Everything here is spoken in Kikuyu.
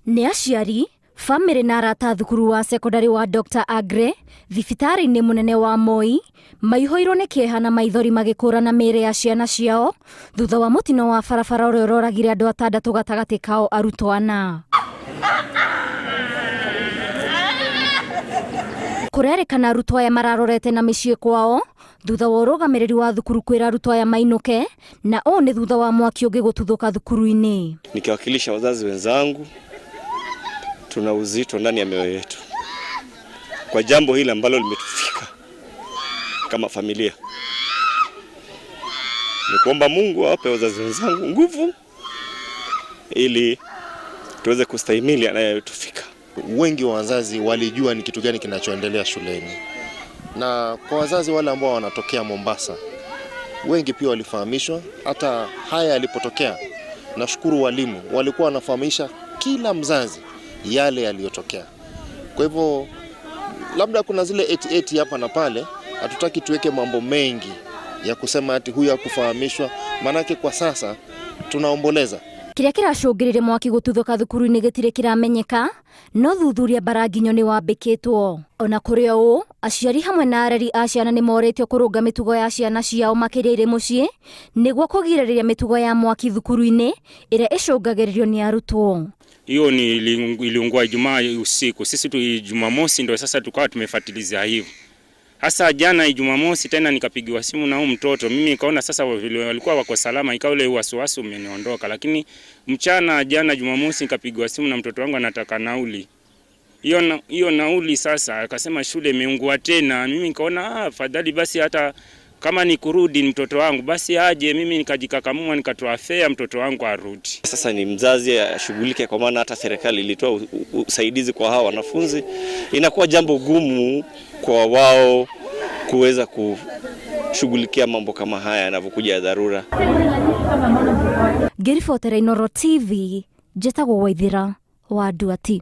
Nĩ aciari, bamĩrĩ na arata a thukuru wa cekondarĩ wa Dr Aggrey thibitarĩ-inĩ mũnene wa Moi maihũirwo nĩ kĩeha na maithori magĩkũrana mĩĩrĩ ya ciana ciao thutha wa mũtino wa barabara ũrĩa ũroragire andũ atandatũ gatagatĩ kao arutwo ana. Kũrerĩkana arutwo aya mararorete na mĩciĩ kwao thutha wa ũrũgamĩrĩri wa thukuru kwĩra arutwo aya mainũke, na ũũ nĩ thutha wa mwaki ũngĩ gũtuthũka thukuru-inĩ. Nikiwakilisha wazazi wenzangu, tuna uzito ndani ya mioyo yetu kwa jambo hili ambalo limetufika kama familia. Ni kuomba Mungu awape wazazi wenzangu nguvu ili tuweze kustahimili yanayotufika. Wengi wa wazazi walijua ni kitu gani kinachoendelea shuleni, na kwa wazazi wale ambao wanatokea Mombasa, wengi pia walifahamishwa. Hata haya yalipotokea, nashukuru walimu walikuwa wanafahamisha kila mzazi yale yaliyotokea. Kwa hivyo labda kuna zile eti hapa na pale, hatutaki tuweke mambo mengi ya kusema ati huyu hakufahamishwa, maanake kwa sasa tunaomboleza. Kĩrĩa kĩracũngĩrĩire mwaki gũtuthũka thukuru-inĩ gĩtirĩ kĩramenyeka, no thuthuria mbaranginyo nĩ wambĩkĩtwo. Ona kũrĩ o ũũ, aciari hamwe na areri a ciana nĩ morĩtio kũrũnga mĩtugo ya ciana ciao makĩria irĩ mũciĩ nĩguo kũgirĩrĩria mĩtugo ya mwaki thukuru-inĩ ĩrĩa ĩcũngagĩrĩrio nĩ arutwo. Hiyo ni iliungua Ijumaa usiku, sisi tu Jumamosi ndio sasa tukawa tumefuatilizia hivyo. Hasa jana Jumamosi tena nikapigiwa simu na huyu mtoto, mimi nikaona sasa vile walikuwa wako salama, ikawa ule wasiwasi umeniondoka. Lakini mchana jana Jumamosi nikapigiwa simu na mtoto wangu anataka nauli. Hiyo nauli sasa akasema shule imeungua tena. Mimi nikaona afadhali basi hata kama ni kurudi mtoto wangu basi aje, mimi nikajikakamua nikatoa fare mtoto wangu arudi. Sasa ni mzazi ashughulike, kwa maana hata serikali ilitoa usaidizi kwa hawa wanafunzi. Inakuwa jambo gumu kwa wao kuweza kushughulikia mambo kama haya yanavyokuja ya dharura. Ngĩribotera Inooro TV, njĩtagwo Waithira wa Nduati.